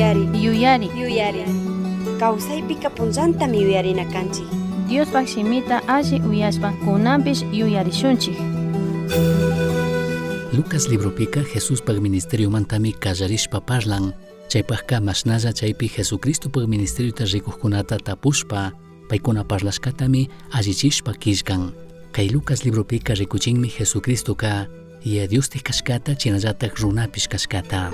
Yuyari. Yuyari. Yuyari. Kawsaypika punllantami yuyarina kanchik. Diospaj shimita alli uyashpa cunanpish yuyarishunchij. Lucas libropica Jesuspaj ministeriomantami callarishpa parlan. Chaipajca mashnalla chaipi Jesucristopaj ministeriota ricujcunata tapushpa, paicuna parlashcatami allichishpa quillcan. Cai Lucas libropica ricuchinmi Jesucristoca Yaya Diostij cashcata shinallataj runapish cashcata.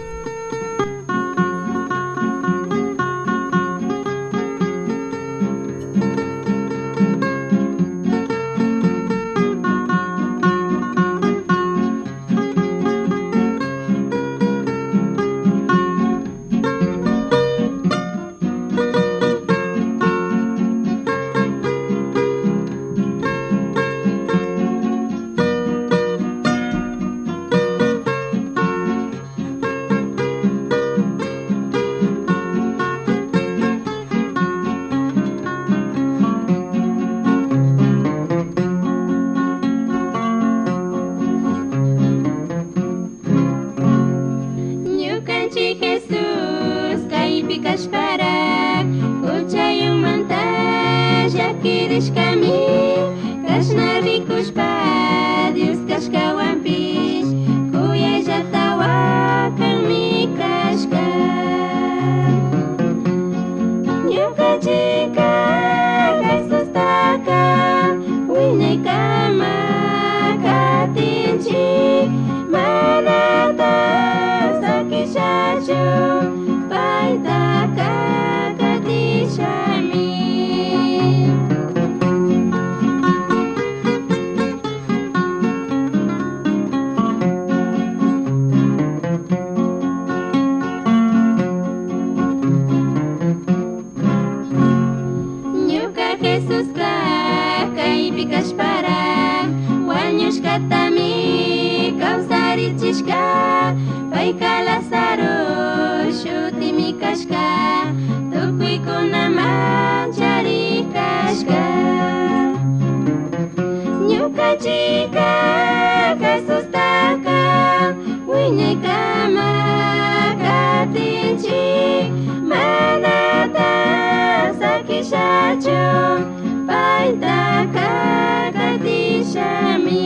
Ñukanchik Jesús kaypi kashparak huchayumanta llakirishkami kashna rikushpa Dios kashkawanpish kuyayllata wakanmi kashka. Ñukanchika Jesustaka wiñaykama katinchik manataq sakishachu paytaka katishami. Ñuka Jesuska kaypi kashparak wañushkatami kawsarichishka payka Lázaro shutimi kashka tukuykunaman charik kashka. Ñukanchika Jesustaka wiñaykama katinchik manataq sakishachu paytaka katishami.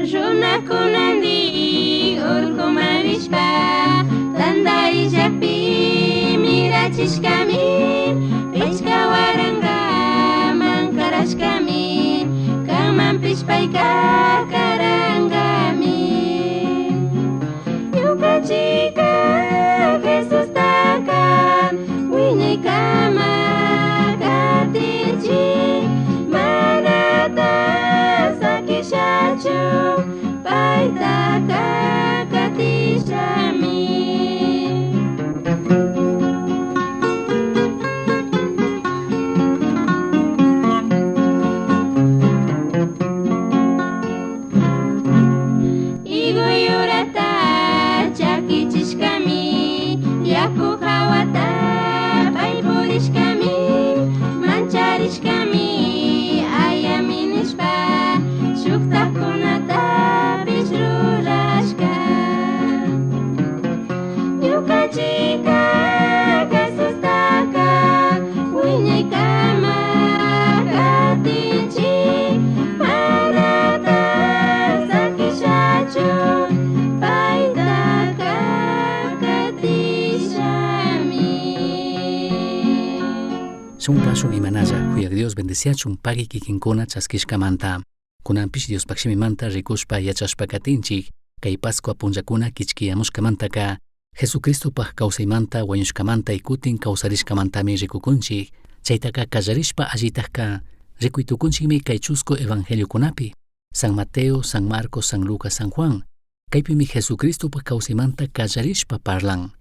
Runakunandi urkuman rishpa tantarishllapi mirachishkami pichka warankaman karashkami kanmanpish payka karankami. Ñukanchika Jesustaka wiñaykama katinchik manataq sakishachu paytaka katishami. Higo yurata chakichishkami yaku hawata pay purishkami mancharishkami ayami nishpa shuktakunatapish rurashka. Ñukanchika Jesustaka wiñaykama katinchik manataq sakishachu paytaka katishami. Shamupasun imanalla Huyak Dios bendeciachun pagui kikinkuna chaskishkamanta. Kunanpish Diospaj shimimanta rikushpa yachashpa katinchik kay Pascua punllakuna kichkiyamushkamantaka. Jesucristopaj causaimanta huañushcamanta y cutin causarishcamantami ricucunchij. Chaitaca callarishpa allitajca ricui tucunchijmi kay chuscu evangeliocunapi. San Mateo, San Marcos, San Lucas, San Juan. Kaypimi Jesucristopaj causaimanta callarishpa parlan.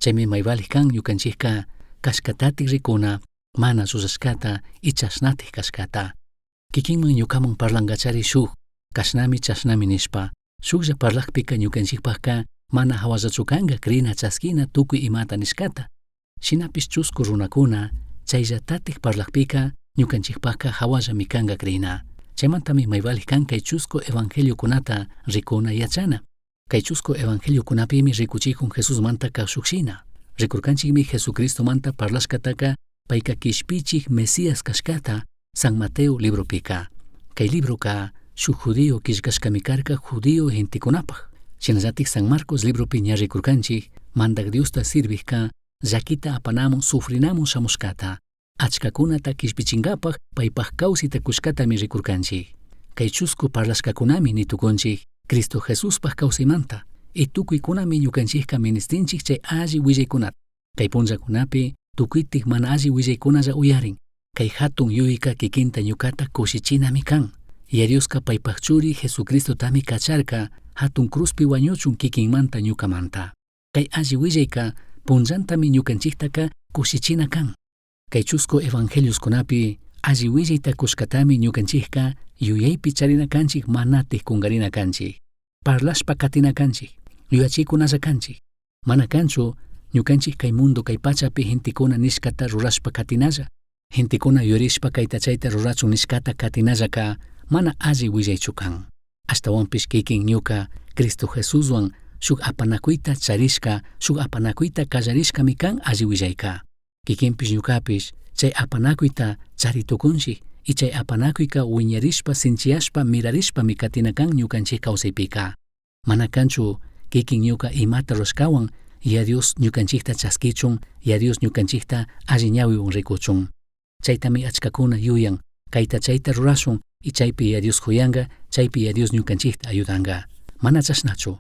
Chaymi may valij kan ñukanchijka cashcatatik ricuna, mana llullashcata y chashnatik cashcata. Kikinman ñukaman parlangachari shuj, kashnami chashnami nishpa, shujlla parlajpika ñukanchikpajka mana hawallachu kanka crina chaskina tukuy imata nishkata. Shinapish chusku runakuna chayllatatik parlajpika ñukanchikpajka hawallami kanka crina. Chaymantami may valij kan kay chusku evangeliokunata rikuna yachana. Kay chusku evangeliokunapimi rikuchikun Jesusmanta kashukshina. Rikurkanchikmi Jesucristomanta parlashkataka payka kishpichik Mesías kashkata San Mateo libropika. Kay libroka shuk judío killkashkami karka judío gentekunapaj. Shinallatik San Marcos libropi ña rikurkanchik mandak Diosta sirvijka llakita apanamun sufrinamun shamushkata. Achkakunata kishpichinkapaj paypaj kawsayta kushkatami rikurkanchik. Kay chusku parlashkakunami nitukunchik Cristo Jesuspaj kawsaymanta y tukuykunami ñukanchikka ministinchik chay alli willaykunata. Kay punllakunapi tukuytik mana alli willaykunalla uyarin. Kay hatun yuyayka kikinta ñukata kushichinami kan. Yaya Dioska paypaj churi Jesucristotami kacharka hatun cruzpi wañuchun kikinmanta ñukamanta. Kay alli willayka punllantami ñukanchiktaka kushichina kan. Kay chusku evangelioskunapi alli willayta kushkatami ñukanchikka yuyaypi charina kanchik manatik kunkarina kanchik. Parlashpa katina kanchik, yuyachikunalla kanchik. Mana kanchu ñukanchik kay mundo kay pachapi gentekuna nishkata rurashpa katinalla. Gentekuna yurishpa kayta chayta rurachun nishkata katinallaka mana alli willaychu kan. Ashtawanpish kikin ñuka Cristo Jesuswan shuk apanakuyta charishka, shuk apanakuyta kallarishkami kan alli willayka. Kikinpish ñukapish chay apanakuyta chari tukunchik y chay apanakuyka wiñarishpa sinchiyashpa mirarishpami katina kan ñukanchik kawsaypika. Mana kanchu kikin ñuka imata rurashkawan Yaya Dios ñukanchikta chaskichun, Yaya Dios ñukanchikta alli ñawiwan rikuchun. Chaytami achkakuna yuyan, kayta chayta rurashun y chaypi Yaya Dios kuyanka, chaypi Yaya Dios ñukanchikta ayudanka. Mana chashnachu.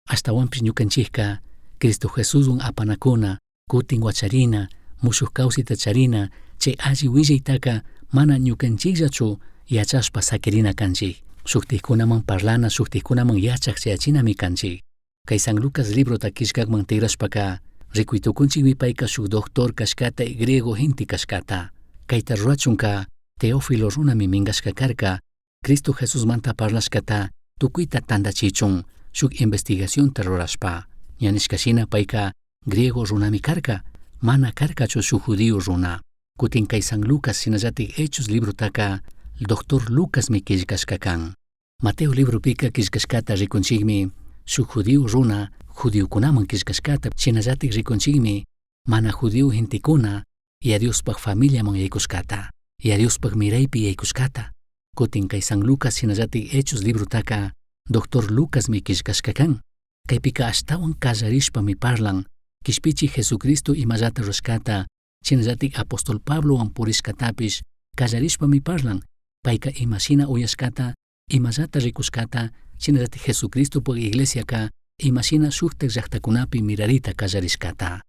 Ashtawanpish ñukanchikka Cristo Jesuswan apanakuna, kutin wacharina, mushuk kawsayta charina, chay alli willaytaka mana ñukanchikllachu yachashpa sakirina kanchik. Shuktikkunaman parlana, shuktikkunaman yachak chayachinami kanchik. Kay San Lucas librota killkakman tigrashpaka rikuy tukunchikmi payka shuk doctor kashkata y griego gente kashkata. Kayta rurachunka Teófilo runami minkashka karka Cristo Jesusmanta parlashkata tukuyta tantachichun shuk investigacionta rurashpa. Ña nishkashina payka griego runami karka, mana karkachu shuk judío runa. Kutin kay San Lucas shinallatik Hechos librotaka doctor Lucasmi killkashka kan. Mateo libropika killkashkata rikunchikmi shuk judío runa judiokunaman killkashkata shinallatik rikunchikmi mana judío gentekuna Yaya Diospaj familiaman yaykushkata, Yaya Diospaj miraypi yaykushkata. Kutin kay San Lucas shinallatik Hechos librotaka doctor Lucasmi killkashka kan. Kaypika ashtawan kallarishpami parlan kishpichik Jesucristo imallata rurashkata shinallatik apóstol Pablowan purishkatapish kallarishpami parlan payka imashina uyashkata imallata rikushkata shinallatik Jesucristopaj iglesiaka imashina shuktak llaktakunapi mirarita kallarishkata.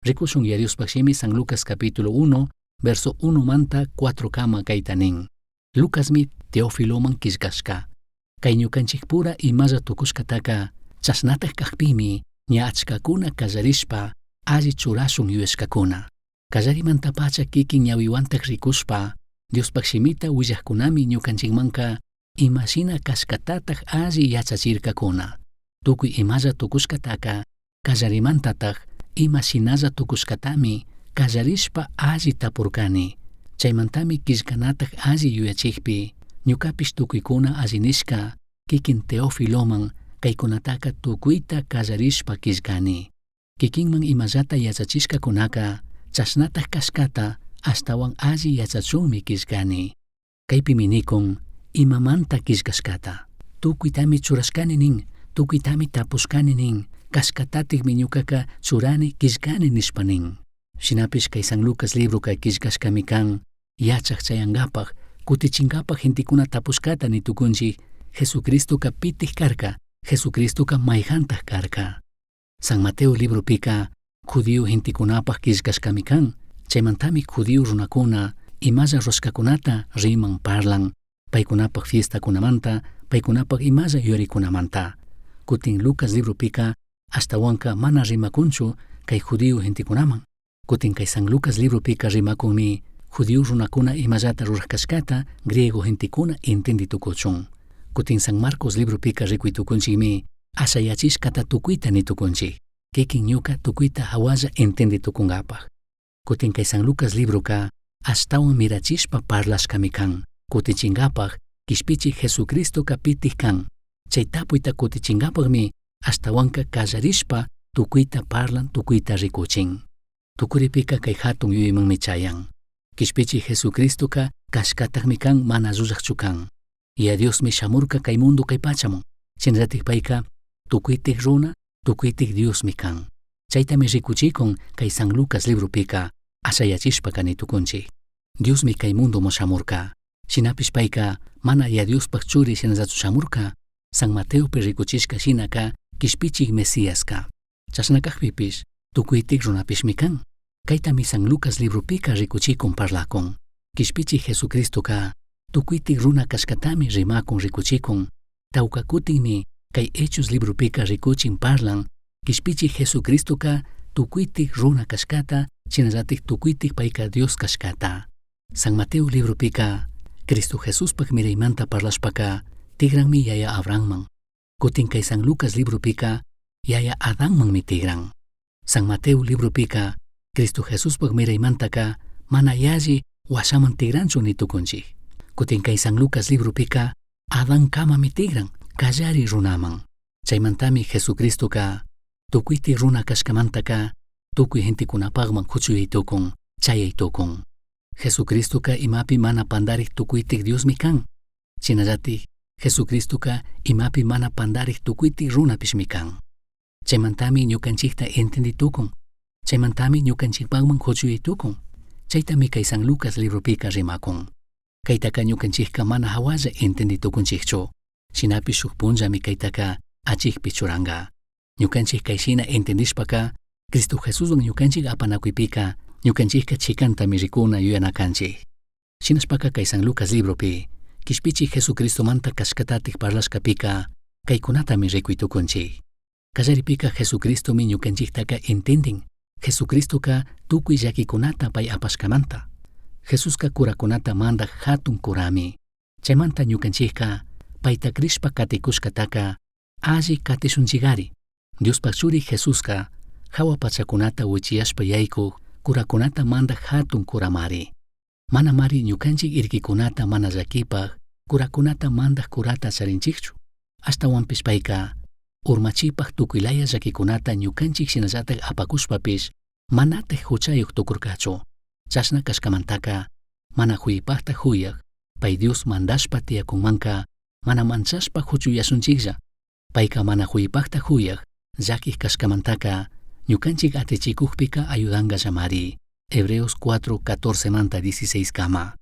Rikushun Yaya Diospaj shimi San Lucas capítulo 1 verso 1 manta 4 kama kayta nin. Lucasmi Teofiloman killkashka. Kay ñukanchikpura imalla tukushkataka chashnatak kakpimi ña achkakuna kallarishpa alli churashun yuyashkakuna. Kallarimantapacha kikin ñawiwantak rikushpa Diospaj shimita willakkunami ñukanchikmanka imashina kashkatatak alli yachachirkakuna. Tukuy imalla tukushkataka kallarimantatak imashinalla tukushkatami kallarishpa alli tapurkani. Chaymantami killkanatak alli yuyachikpi ñukapish tukuykuna alli nishka kikin Teofiloman kaykunataka tukuyta kallarishpa killkani. Kikinman imallata yachachishkakunaka chashnatak kashkata ashtawan alli yachachunmi killkani. Kaypimi nikun imamanta killkashkata. Tukuytami churashkani nin, tukuytami tapushkani nin, kashkatatikmi ñukaka churani killkani nishpa nin. Shinapish kay San Lucas libroka killkashkami kan yachak chayankapaj, kutichinkapak gentekuna tapushkata nitukunchik Jesucristoka pitik karka, Jesucristoka mayjantak karka. San Mateo libropica judío gentecunapaj quillcashcami can. Chaimantami judío runacuna imalla rurashcacunata riman parlan. Paicunapaj fiestacunamanta, paicunapaj imalla yuyaricunamanta. Cutin Lucas libropica ashtahuanca mana rimacunchu kay judío gentecunaman. Cutin kay San Lucas libropica rimacunmi judío runacuna imallata ruraj cashcata griego gentecuna entendi tucuchun. Cutin San Marcos libropica ricui tucunchikmi ashayachishcata tucuita ni tucunchik. Kikin ñuka tucuita jahualla entendi tucungapaj. Cutin kay San Lucas libroka ashtahuan mirachishpa parlashkami kan. Kutichingapaj kishpichik Jesucristoka pitij kan. Chay tapuyta kutichingapajmi ashtahuanka kallarishpa tucuita parlan tucuita rikuchin. Tukuripika kay hatun yuyaymanmi chayan. Kishpichik Jesucristoka kashkatakmi kan mana llullakchu kan. Yaya Diosmi shamurka kay mundo kay pachamun. Shinallatik payka tukuytik runa, tukuytik Diosmi kan. Chaytami rikuchikun kay San Lucas libropika ashayachishpa ni tukunchik. Diosmi kay mundoman shamurka. Shinapish payka mana Yaya Diospaj churi shinallachu shamurka. San Mateopi rikuchishka shinaka kishpichik Mesiaska. Chashna kakpipish tukuytik runapishmi kan. Kaytami San Lucas libropika rikuchikun parlakun. Kishpichik Jesucristoka tukuytik runa kashkatami rimakun rikuchikun. Tawka kutinmi kay Hechos libropika rikuchin parlan kishpichik Jesucristoka tukuytik runa kashkata shinallatik tukuytik payka Dios kashkata. San Mateo libropika Cristo Jesuspak miraymanta parlashpaka tigranmi yaya Abrahamman. Kutin kay San Lucas libropika yaya Adanmanmi tigran. San Mateo libropika Cristo Jesuspak miraymantaka mana yalli washaman tigranchu ni tukunchik. Kutin kay San Lucas libropika Adán kamami tigran kallari runaman. Chaymantami Jesucristoka tukuytik runa kashkamantaka tukuy gentekunapakman huchuyay tukun, chayay tukun. Jesucristoka imapi mana pandarik tukuytik Diosmi kan. Shinallatik Jesucristoka imapi mana pandarik tukuytik runapishmi kan. Chaymantami ñukanchikta entendi tukun. Chaymantami ñukanchikpakman huchuyay tukun. Chaytami kay San Lucas libropika rimakun. Kaytaka ñukanchikka mana hawalla entendi tukunchikchu. Shinapish shuk punllami kaytaka achikpi churanka. Ñukanchik kay shina entendishpaka Cristo Jesuswan ñukanchik apanakuypika ñukanchikka chikantami rikuna yuyana kanchik. Shinashpaka kay San Lucas libropi kishpichik Jesucristomanta kashkatatik parlashkapika kaykunatami rikuy tukunchik. Kallaripika Jesucristomi ñukanchiktaka entendin. Jesucristoka tukuy llakikunata pay apashkamanta. Jesuska kurakunata mandak hatun kurami. Chaymanta ñukanchikka payta crishpa katikushkataka alli katishunchikari. Diospaj churi Jesuska hawa pachakunata wichiyashpa yaykuk kurakunata mandak hatun kuramari. Mana mari ñukanchik irkikunata mana llakipaj kurakunata mandak kurata charinchikchu. Ashtawanpish payka urmachipaj tukuylaya llakikunata ñukanchik shinallatak apakushpapish manataj huchayuq tukurkachu. Chashna kashkamantaka mana huypajta huyaj pay Dios mandashpa tiyakunmanka mana manchashpa huchuyashunchiklla. Payka mana huypajta huyaj llakij kashkamantaka ñukanchik atichikukpika ayudankallamari. Hebreos 4, 14 manta 16 kama.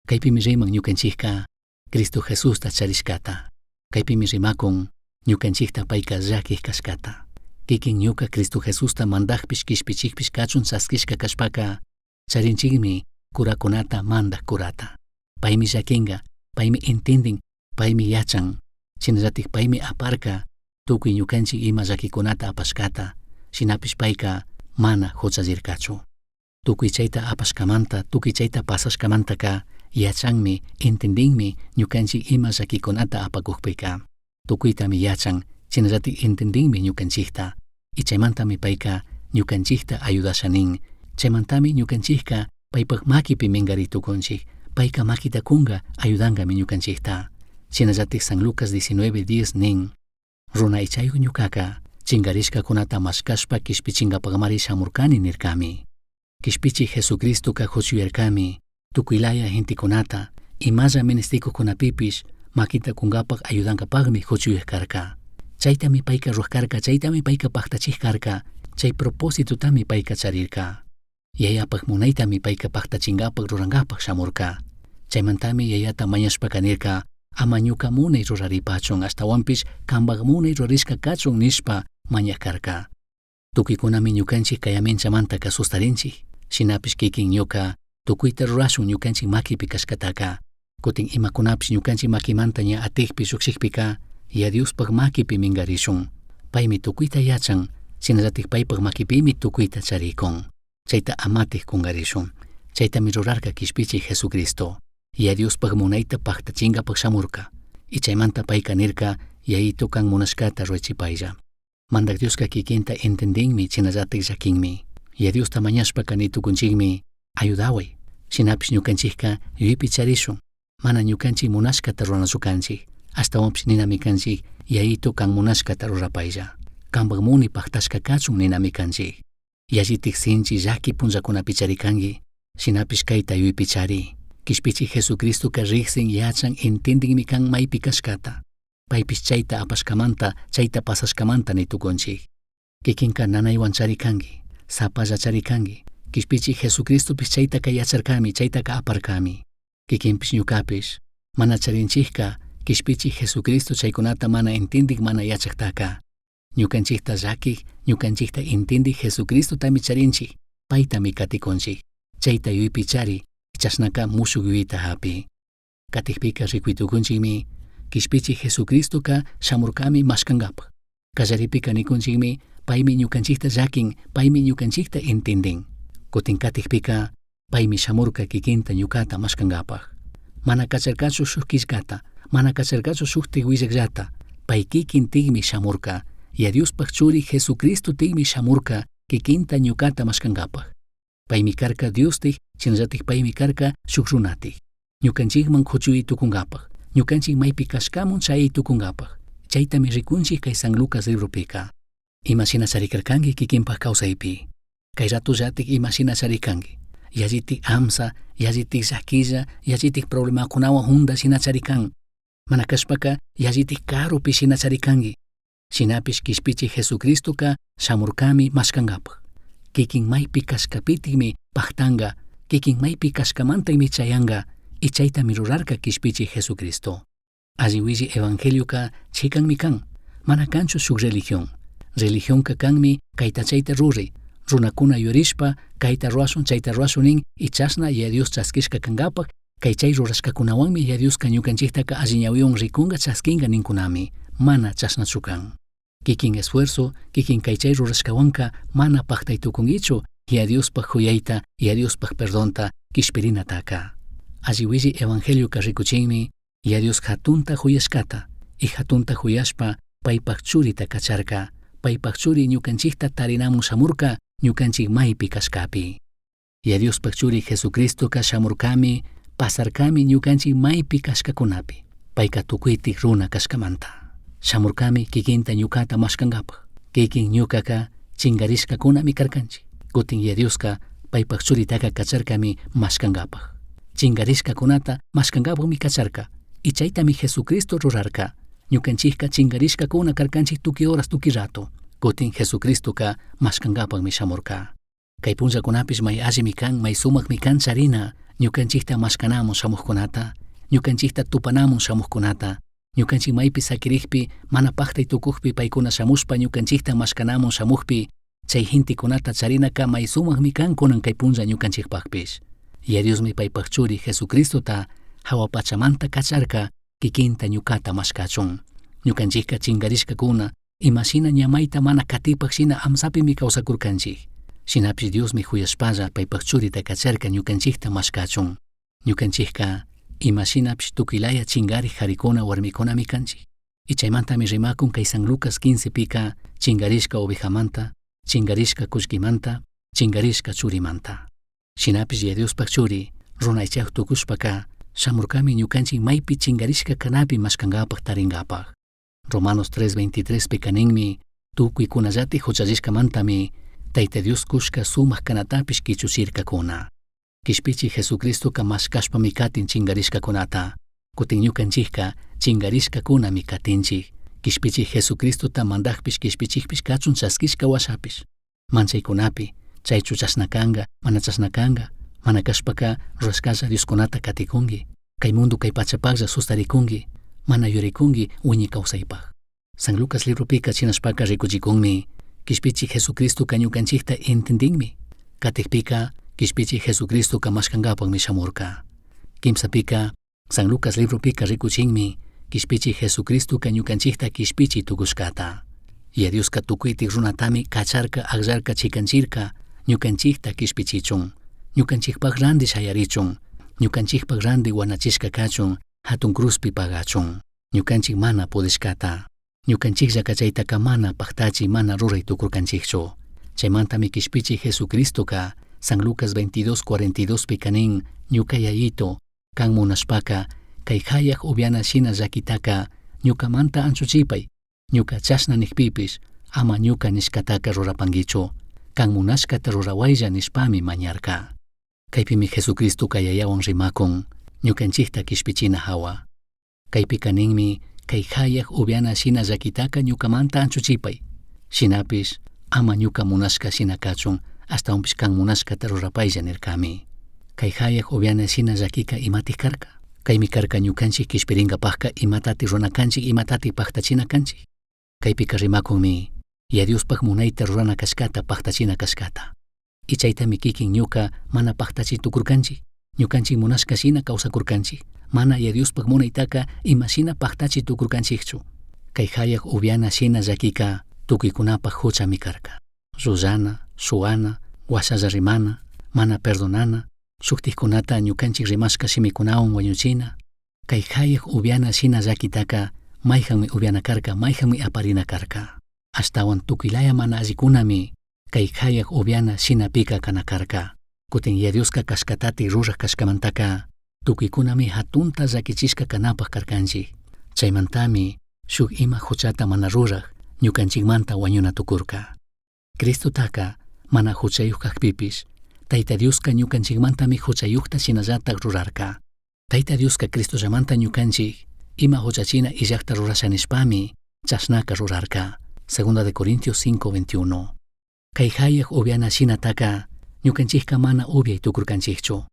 Kaypimi riman ñukanchikka Cristo Jesusta charishkata. Kaypimi rimakun ñukanchikta payka llakij kashkata. Kikin ñuka Cristo Jesusta mandajpish kishpichikpish kachun chaskishka kashpaka charinchikmi kurakunata mandak kurata. Paymi llakinka, paymi entendin, paymi yachan. Shinallatik paymi aparka tukuy ñukanchik ima llakikunata apashkata. Shinapish payka mana huchallirkachu. Tukuy chayta apashkamanta, tukuy chayta pasashkamantaka yachanmi, entendinmi ñukanchik ima llakikunata apakukpika. Tukuytami yachan, shinallatik entendinmi ñukanchikta. Y chaymantami payka ñukanchikta ayudasha nin. Chaymantami ñukanchikka paypak makipi minkari tukunchik. Payka makita kunka ayudankami ñukanchikta. Shinallatik San Lucas 19:10 nin. Runa aychayuq ñukaka chinkarishkakunata mashkashpa kishpichinkapakmari shamurkani nirkami. Kishpichik Jesucristoka huchuyarkami tukuylaya gentekunata imalla ministikuqkunapipish makita kunkapak ayudankapakmi huchuyaq karka. Chaytami payka ruwaq chaytami payka paktachik karka, chay propósitotami payka charirka. Yayapak munaytami payka paktachinkapak rurankapak shamurka. Chaymantami yayata mañashpaka nirka, ama ñuka munay ruraripachun ashtawanpish kanpak munay rurarishka kachun nishpa mañaq karka. Tucuicunami ñucanchij cai aminchamantaca sustarinchij. Shinapish kikin ñuca tucuita rurashun ñucanchij maquipi cashcataca. Cutin imacunapish ñucanchij maquimanta ña atijpi llujshijpica, Yaya Diospaj maquipi mingarishun. Paimi tucuita yachan, shinallataj paipaj maquipimi tucuita charicun. Chaita amataj cungarishun. Chaitami rurarca quishpichij Jesucristo. Yaya Diospaj munaita pajtachingapaj shamurca. Y chaimanta paica nirca, Yayito can munashcata rurachipaylla. Mandaj Diosca kikinta entendinmi, shinallataj llaquinmi. Yaya Diosta mañashpaca ni tucunchikmi, ayudahuai. Shinapish ñucanchijca yuyaipi charishun. Mana ñucanchij munashcata ruranachu canchij. Ashtahuanpish ninami canchij, Yayito can munashcata rurapaylla. Cambaj muni pajtashca cachun ninami canchij. Yallitaj sinchi llaqui punllacunapi charicanqui. Shinapish caita yuyaipi chari. Quishpichij Jesucristoca rijsin, yachan, entendinmi can maipi cashcata. Paipish chaita apashcamanta, chaita pasashcamanta ni tucunchij. Kikinca nanaihuan charicanqui, sapalla charicanqui. Quishpichij Jesucristopish chaitaca yacharcami, chaitaca aparcami. Kikinpish ñucapish, mana charinchijca, Quishpichij Jesucristo chaicunata mana entendij, mana yachajtaca. Ñucanchijta llaquij, ñucanchijta entendij Jesucristotami charinchij, paitami caticunchij. Chaita yuyaipi chari, chashnaca mushuj yuyaita japi. Catijpica ricui tucunchijmi, Quishpichij Jesucristoca shamurcami mashcangapaj. Callaripica nicunchijmi, paimi ñucanchijta llaquin, paimi ñucanchijta entendin. Cutin catijpica, paimi shamurca kikinta ñucata mashcangapaj. Mana cacharcachu shuj quillcata, mana cacharcachu shujtaj huillajllata, pai kikintikmi shamurca, Yaya Diospaj Churi Jesucristotikmi shamurca kikinta ñucata mashcangapaj. Paimi carca Diostij, shinallataj paimi carca shuj runatij. Ñucanchijman cuchui tucungapaj, ñucanchij maipi cashcamun chayai tucungapaj. Chaitami ricunchij cai San Lucas libropica. Ima shina charicarcangui kikinpaj causaipi. Cai ratollataj ima shina charicangui. Yallitaj amsa, yallitaj llaquilla, yallitaj problemacunahuan junda shina charican. Mana cashpaca yallitaj carupi shina charicangui. Shinapish quishpichij Jesucristoca shamurcami mashcangapaj. Kikin maipi cashcapitikmi pajtanga, kikin maipi cashcamantakmi chayanga, y chaitami rurarca quishpichij Jesucristo. Alli huilli evangelioca chicanmi can, mana canchu shuj religión. Religionca canmi caita chaita rurai, runacuna yuyarishpa caita rurashun chaita rurashun nin y chashna Yaya Dios chasquishca cangapaj, cai chai rurashcacunahuanmi Yaya Diosca ñucanchijtaca alli ñahuihuan ricunga chasquinga nincunami, mana chashnachu can. Kikin esfuerzo, kikin cai chai rurashcahuanca mana pajtai tucunguichu Yaya Diospaj juyaita, Yaya Diospaj perdonta quishpirinataca. Alli huilli evangelioca ricuchinmi Yaya Dios jatunta juyashcata, y jatunta juyashpa paipaj churita cacharca, paipaj churi ñucanchijta tarinamun shamurca ñucanchij maipi cashcapi. Yaya Diospaj churi Jesucristoca shamurcami, pasarcami ñucanchij maipi cashcacunapi. Paica tucuitik runa cashcamanta. Shamurcami kikinta ñucata mashcangapaj. Kikin ñucaca chingarishcacunami carcanchij. Cutin Yaya Diosca paipaj churitaca cacharcami mashcangapaj. Chingarishcacunata mashcangapajmi cacharca. Y chaitami Jesucristo rurarca. Ñucanchijca chingarishcacuna carcanchij tucui horas tucui rato. Cutin Jesucristoca mashcangapajmi shamurca. Cai punllacunapish may allimi can, may sumajmi can charina, ñucanchijta mashcanamun shamujcunata, ñucanchijta tupanamun shamujcunata, ñucanchij maipi saquirijpi, mana pajtai tucujpi paicuna shamushpa ñucanchijta mashcanamun shamujpi, chai gentecunata charinaca may sumajmi can cunan cai punlla ñucanchijpajpish. Yaya Diosmi paipaj churi Jesucristota jahua pachamanta cacharca kikinta ñucata mashcachun. Ñucanchijca chingarishcacuna, ima shina ña maita mana catipaj shina amsapimi causacurcanchij. Shinapish Diosmi juyashpalla paipaj churita cacharca ñucanchijta mashcachun. Ñucanchijca ima shinapish tucuilaya chingarij jaricuna huarmicunami canchij. Y chaimantami rimacun cai San Lucas 15 pica chingarishca ovejamanta, chingarishca cullquimanta, chingarishca churimanta. Shinapish Yaya Diospaj churi, runa aichayuj tucushpaca, shamurcami ñucanchij maipi chingarishca canapi mashcangapaj taringapaj. Romanos 3:23 pica ninmi, tucuicunallataj juchallishcamantami Taita Dios cushca sumaj canatapish quichuchircacuna. Quishpichij Jesucristoca mashcashpami catin chingarishcacunata. Cutin ñucanchijca chingarishcacunami catinchij. Quishpichij Jesucristota mandajpish quishpichijpish cachun chasquishca huashapish. Manchaicunapi, chaichu chashna canga, mana chashna canga, mana cashpaca rurashcalla Dioscunata caticungui. Cai mundo cai pachapajlla sustaricungui, mana yuricungui huiñi causaipaj. San Lucas libropica shinashpaca ricuchicunmi, Kishpichij Jesucristoca ñucanchijta entendinmi. Katikpika, Kishpichij Jesucristoca mashkangapakmi shamurka. Kimsapika, San Lucas libropika rikuchinmi, Kishpichij Jesucristoca ñucanchijta kishpichi tukushkata. Yaya Dioska tukuytik runatami kacharka akllarka chikanchirka, ñucanchijta kishpichichun, ñucanchijpaj randi shayarichun, ñucanchijpaj randi wanachishka kachun, hatun cruzpi pagachun. Ñucanchij mana pudishkata. Ñucanchijlla chaytaka mana pajtachi mana ruray tukurkanchikchu. Chaymantami kishpichij Jesucristoka San Lucas 22:42 pika nin, ñuka Yayito, kan munashpaka, kay jayaj upiana shina llaquitaka ñukamanta anchuchipay, ñuka chashna nijpipish, ama ñuka nishkataka rurapanguichu, kan munashkata rurawaylla nishpami mañarka. Kaypimi Jesucristoka Yayawan rimakun, ñukanchikta kishpichina hawa. Kaypika ninmi, kay jayaj upiana shina llaquitaka ñukamanta anchuchipay. Shinapish, ama ñuka munashka shina kachun, ashtawanpish kan munashkata rurapaylla nirkami. Kay jayaj upiana shina llaquika imatik karka? Kaymi karka ñukanchik kishpiringapajka imatati rurana kanchik, imatati paktachina kanchik. Kaypika rimakunmi, Yaya Diospaj munayta rurana kashkata, paktachina kashkata. Y chaytami kikin ñuka mana paktachi tukurkanchik, ñukanchik munashka shina kawsakurkanchik, mana Yaya Diospaj munaytaka ima shina paktachi tukurkanchikchu. Kay jayaj upiana shina llaquika tukuykunapaj huchami karka. Llullana, shuwana, washalla rimana, mana perdonana, shuktikkunata ñukanchik rimashka shimikunawan wañuchina. Kay jayaj upiana shina llaquitaka mayjanmi upiana karka, mayjanmi aparina karka. Ashtawan tukuylaya mana allikunami kay jayaj upiana shinapika kana karka. Kutin Yaya Dioska kashkatati ruraj kashkamantaka tukuykunami hatunta llakichishka kanapaj karkanchik. Chaymantami shuk ima huchata mana ruraj ñukanchikmanta wañuna tukurka. Cristotaka mana huchayuq kajpipish, Tayta Dioska ñukanchikmantami huchayuqta shinallatak rurarka. Tayta Dioska Cristollamanta ñukanchik ima huchachina illajta rurasha nishpami chashnaka rurarka. Segunda de Corintios 5:21. Kay jayaj upiana shinataka ñukanchikka mana upiay tukurkanchikchu.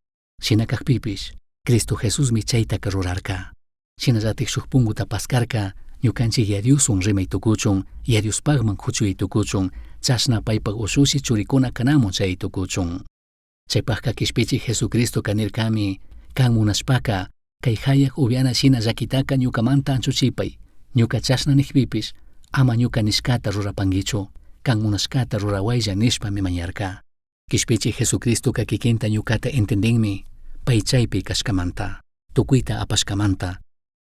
Shina kajpipish, Cristo Jesusmi chaytaka rurarka. Shinallatik shuk punguta paskarka ñukanchik Yaya Dioswan rimay tukuchun, Yaya Diospajman kuchuy tukuchun, chashna paypak ushushi churikuna kanamun chay tukuchun. Chaypajka kishpichik Jesucristoka nirkami, kan munashpaka, kay jayaj upiana shina llaquitaka ñukamanta anchuchipay, ñuka chashna nijpipish, ama ñuka nishkata rurapanguichu, kan munashkata rurawaylla nishpami mañarka. Kishpichik Jesucristoka kikinta ñukata entendinmi, pay chaypi kashkamanta, tukuyta apashkamanta,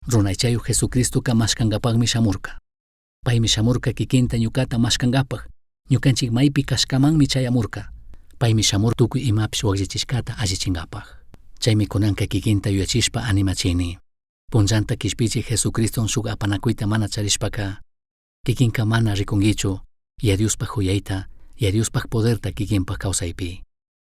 runaychayuq Jesucristoka mashkankapakmi shamurka. Paymi shamurka kikinta ñukata mashkankapak, ñukanchik maypi kashkamanmi chayamurka. Paymi shamur tukuy imapish wakllichishkata allichinkapak. Chaymi kunanka kikinta yuyachishpa animachini. Punllanta kishpichik Jesucriston shuk apanakuyta mana charishpaka, kikinka mana rikunkichu, Yaya Diospaj huyayta, Yaya Diospaj poderta kikinpak kawsaypi.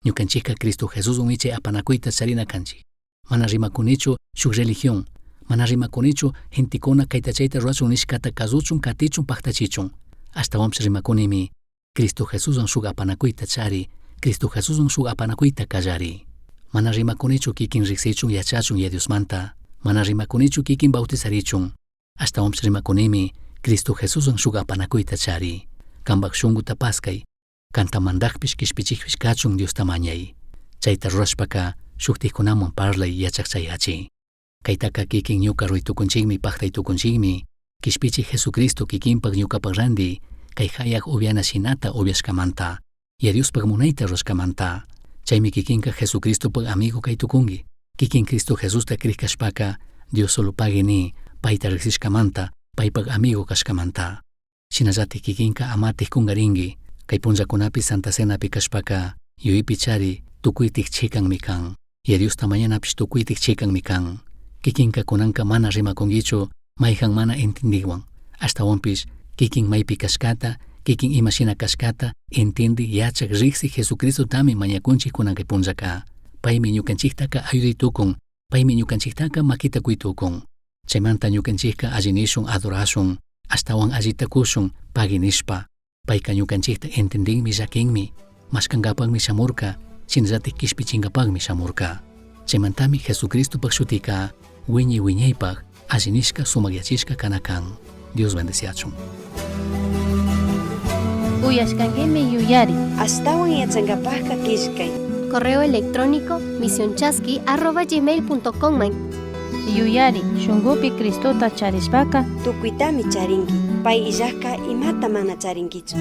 Ñukanchikka Cristo Jesuswan ichay apanakuyta charina kanchik. Mana rimakunichu shuk religión, mana rimakunichu gentekuna kayta chayta rurachun nishkata kasuchun, katichun, paktachichun. Ashtawanpish rimakunimi Cristo Jesuswan shuk apanakuyta chari, Cristo Jesuswan shuk apanakuyta kallari. Mana rimakunichu kikin riksichun yachachun Yaya Diosmanta, mana rimakunichu kikin bautizarichun. Ashtawanpish rimakunimi Cristo Jesuswan shuk apanakuyta chari. Kanpak shunkuta paskay, kanta mandajpish kishpichikpish kachun Diosta mañay. Chayta rurashpaka shuktikkunaman parlay yachak chayachi. Kaytaka kikin ñuka ruray tukunchikmi paktay tukunchikmi, kishpichik Jesucristo kikinpak ñukapak randi, kay jayaj upiana shinata upiashkamanta, Yaya Diospaj munayta rurashkamanta. Chaymi kikinka Jesucristopak amigo kay tukunki. Kikin Cristo Jesusta krik kashpaka, Dios solo pagui ni, payta riksishkamanta, paypak amigo kashkamanta. Shinallatik kikinka amatik kungarinki, kay punllakunapi Santa Cenapi kashpaka, yuyaypi chari tukuytik chikanmi kan. Yaya Diosta mañanapish tukuytik chikanmi kan. Kikinka kunanka mana rimakunkichu mayjan mana entendikwan. Ashtawanpish kikin maypi kashkata, kikin ima shina kashkata, entindi yachak riksi Jesucristotami mañakunchik kunan kay punllaka. Paymi ñukanchiktaka ayuday tukun, paymi ñukanchiktaka makita kuy tukun. Chaymanta ñukanchikka alli nishun adorashun, ashtawan allita kushun pagui nishpa. Payka ñukanchikta entendinmi llakinmi, mashkankapakmi shamurka, shinallatik kishpichinkapakmi shamurka. Chaymantami Jesucristopak shutika wiñay wiñaypak alli nishka sumakyachishka kana kan. Dios bendeciachun. Uyashkanguimi yuyari. Ashtawan yachankapajka killkay. Correo electrónico misionchasqui@gmail.com. Yuyari, shunkupi Cristota charishpaka Tukuytami charinki. Pay illajka imata mana charinkichu.